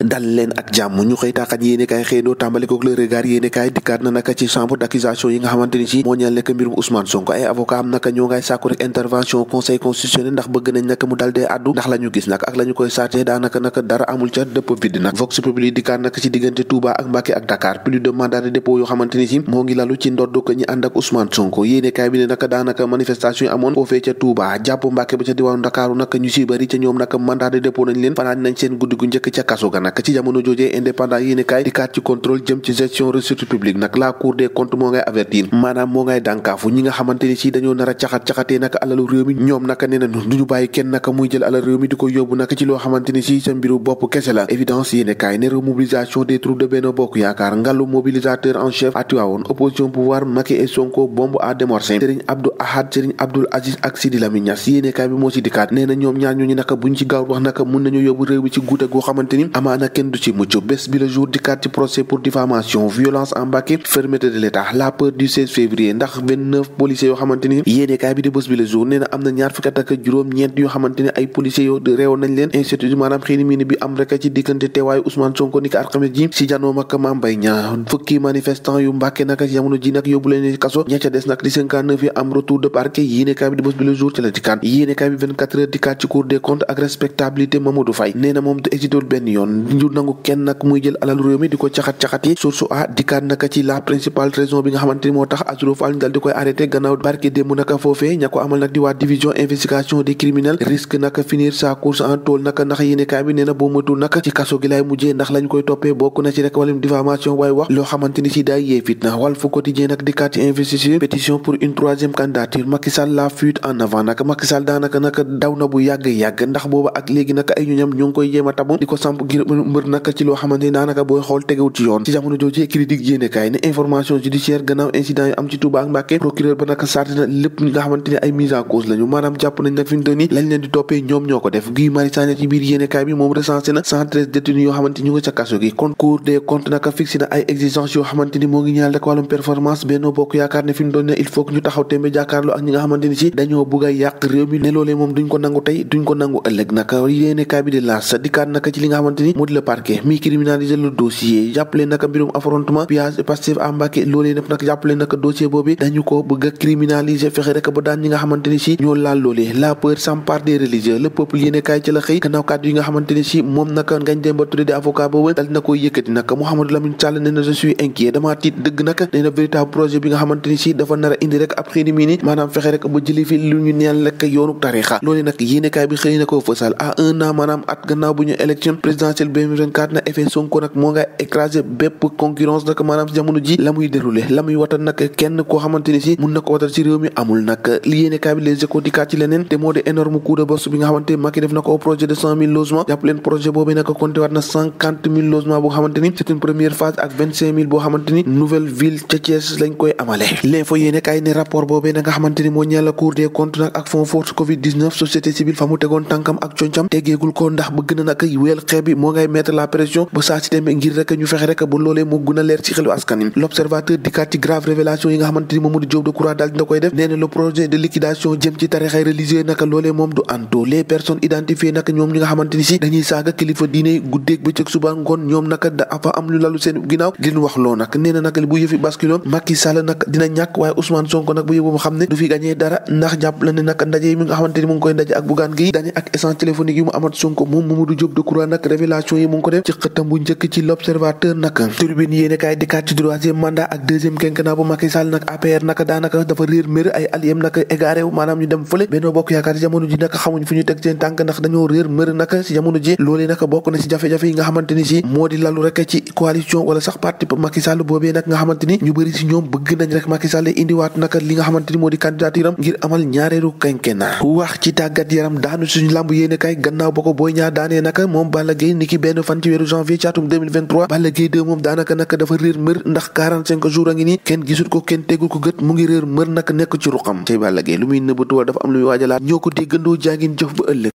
dal leen ak jàmm ñu xëy tàqat yéene kaay xëydoo tàmbali kook le regard yéene kaay dikkaat na naka ci chambre d'accusation yi nga xamante ni si moo ñeel nekk mbirum Ousmane Sonko ay avocat am naka ñoo ngay sàkku rek intervention conseil constitutionnel ndax bëgg nañ naka mu dal dee addu ndax la ñu gis nag ak la ñu koy saatee daanaka naka dara amul ca dëpp vide nag vox populi dikkaat naka ci diggante Touba ak Mbacké ak Dakar plus de mandat de dépôt yoo xamante ni si moo ngi lalu ci ndodd ko ñi ànd ak Ousmane Sonko yéene kaay bi ne naka daanaka manifestation yi amoon foofee ca Touba jàpp Mbacké ba ca diwaanu Dakaaru naka ñu si bëri ca ñoom naka mandat de dépôt nañ leen fanaan nañ seen guddi gu njëkk ca kaso ga nag ci jamono joojee indépendant yéene kaay dikkaat ci contrôle jëm ci gestion ressources publiques nag la cour des comptes moo ngay avertir maanaam moo ngay dànkaafu ñi nga xamante ni si dañoo nar a caxatee naka alalu réew mi ñoom naka nee nañu duñu bàyyi kenn naka muy jël alal réew mi di ko yóbbu naka ci loo xamante ni si sa mbiru bopp kese la évidence yéene kaay ne remobilisation des troupes de Benno Bokk Yaakaar ngallu mobilisateur en chef à Tivaouane opposition pouvoir Macky et Sonko bombe à démorcer Serigne Abdou Ahad Serigne Abdoul Aziz ak Sidi Lamine Niass yéene kaay bi moo si dikkaat nee na ñoom ñaar ñooñu naka buñ ci gaaw wax naka mun nañu yóbbu réew mi ci guute goo xamante ni amaana kenn du ci mucc bés bi le jour dikkaat ci procès pour diffamation violence en Mbacké fermeté de l'État la peur du 16 février ndax 29 policiers yoo xamante ni yéenekaay bi di bés bi le jour nee na am na ñaar fukki at ak juróom-ñeent yoo xamante ni ay policiers yoo réew nañ leen institut maanaam xëy ni bi am rek ci diggante teewaayu Ousmane Sonko ni ko alxames ji si janoom ak Mame Mbaye Niang fukki manifestant yu Mbacké naka ci jamono ji nag yóbbu leen kaso ña ca des nag di 59 yi am retour de parquet yéenekaay bi di bés bi le jour ci la dikkaat yéenekaay bi 24 heures dikkaat ci cour des comptes ak respectabilité Mamadou Faye nee na moom du hésitewul benn yoon ñu nangu kenn nag muy jël alalu réew mi di ko caxat yi source a dikkaat naka ci la principale raison bi nga xamante ni moo tax Azourou Fall ñu dal di koy arrêté gannaaw barke démb naka foofee ña ko amal nag di waa division investigation des criminels risque naka finir sa course en tôle naka ndax yéenekaay bi nee na boo matul naka ci kaso gi lay mujjee ndax lañ koy toppee bokk na ci rek wàllum diffamation waaye wax loo xamante ni si daay yee fitna Walf Quotidien nag dikkaat ci investiture pétition pour une troisième candidature Macky Sall la fuite en avant naka Macky Sall daanaka naka daw na bu yàgg ndax booba ak léegi naka ay ñoñam ñu ngi koy jéem a tabu di ko samp ngir mbër naka ci loo xamante ni daanaka booy xool tegewut ci yoon ci jamono jooju critique yéenekaay ne information judiciaire gannaaw incident yi am ci Touba ak Mbacké procureur ba naka sarti na lépp ñi nga xamante ni ay mise en cause lañu maanaam jàpp nañ nag fi ñu nii lañ leen di toppee ñoom ñoo ko def Guy Marius Sagna ci biir yéenekaay bi moom recensé na 113 détenus yoo xamante ni ñu ngi ca kaso gi kon Cour des comptes naka fixé na ay exigences yoo xamante ni moo ngi ñaal rek wàllum performance Benno Bokk Yaakaar ne fi ñu ne il faut que ñu taxaw tembe jàkkaarloo ak ñi nga xamante ni si dañoo bëgg a yàq réew mi ne loolee moom duñ ko nangu tey duñ ko nangu ëllëg naka yéenekaay bi di laas dikkaat naka ci li nga xamante ni moo di le parquet mi criminaliser le dossier jàppale naka mbirum affrontement piage Pastef à Mbacké loolee nag nag jàppale naka dossier boobu dañu ko bëgg a criminaliser fexe rek ba daan ñi nga xamante ni si ñoo laal loolee la peur s'empare des religieux le peuple yéenekaay ci la xëy gannaaw kàddu yi nga xamante ni si moom naka Ngagne Demba Touré di avocat boobu dal na koy yëkkati naka Mouhamadou Lamine Sall nee na je suis inquiet dama tiit dëgg naka nee na véritable projet bi nga xamante ni si dafa nar a indi rek ab xëy ni mii ni maanaam fexe rek ba jëli fi lu ñu neel rek yoonu tarixa loolee nag yéenekaay bi xëy na ko fësal à un an maanaam at gannaaw bu ñu élection présidentielle 2024 na effet Sonko nag moo nga écrasé bépp concurrence nag maanaam si jamono ji la muy déroulé la muy watal nag kenn koo xamante ni si mun na ko watal si réew mi amul nag li yéenekaay bi les échos dikkaat ci leneen te moo di énorme coup de bourse bi nga xamante Macky def na ko au projet de 100 000 logements jàpp leen projet boobu nag compté waat na 50 000 logements boo xamante ni c'est une première phase ak 25 000 boo xamante ni nouvelle ville ca Thiès lañ koy amale l'info yéenekaay ne rapport boobu nag nga xamante ni moo ñeel la Cour des comptes nag ak fonds force covid 19 société civile fa mu tegoon tànkam ak concam teggeegul ko ndax bëgg na nag wéel xeex bi moo ngay mettre la pression ba saa si demee ngir rek ñu fexe rek bu loolee moo gën a leer ci xelu askan wi l'observateur dikkaat ci grave révélation yi nga xamante ni Mamadou Diop Decroix daal dina koy def nee na le projet de liquidation jëm ci tarixay religieux naka loolee moom du anto les personnes identifiées naka ñoom ñi nga xamante ni si dañuy saaga kilifa diine guddeeg bëccëg suba ngoon ñoom naka dafa am lu lalu seen ginnaaw di leen wax loo nag nee na nag bu yëfi basculon Macky Sall nag dina ñàkk waaye Ousmane Sonko nag bu yóbbu mu xam ne du fi gagné dara ndax jàpp la ne nag ndaje mi nga xamante ni mu ngi koy ndaje ak Bougane Gueye Dany ak essence téléphonique yi mu amat Sonko moom Mamadou Diop Decroix nag révélation yi mu ngi ko def ci xëttam bu njëkk ci l'observateur nag tribune yéenekaay dikkaat ci troisième mandat ak deuxième quinquennat bu Macky Sall nag APR nag daanaka dafa réer mér ay alliés nag égaré wu maanaam ñu dem fële Benno Bokk Yaakaar ci jamono ji nag xamuñ fu ñu teg seen tànk ndax dañoo réer mér nag ci jamono ji loolee nag bokk na ci jafe-jafe yi nga xamante ni si moo di lalu rek ci coalition wala sax parti Macky Sall boobee nag nga xamante ni ñu bëri si ñoom bëgg nañ rek Macky Sall indiwaat nag li nga xamante ni moo di candidature am ngir amal ñaareelu quinquennat wax ci tàggat yaram daanu suñu lamb yéenekaay gannaaw ba ko Boy Niang daanee naka moom Balla Gaye niki benn fan ci weeru janvier ci atum 2023 Balla Gaye 2 moom daanaka naka dafa réer mër ndax 45 jours a ngi nii kenn gisul ko kenn tegul ko gët mu ngi réer mër naka nekk ci ruqam cay Balla Gaye lu muy nëbbatu wala dafa am lu muy waajalaat ñoo ko déggandoo jàngin jëf ba ëllëg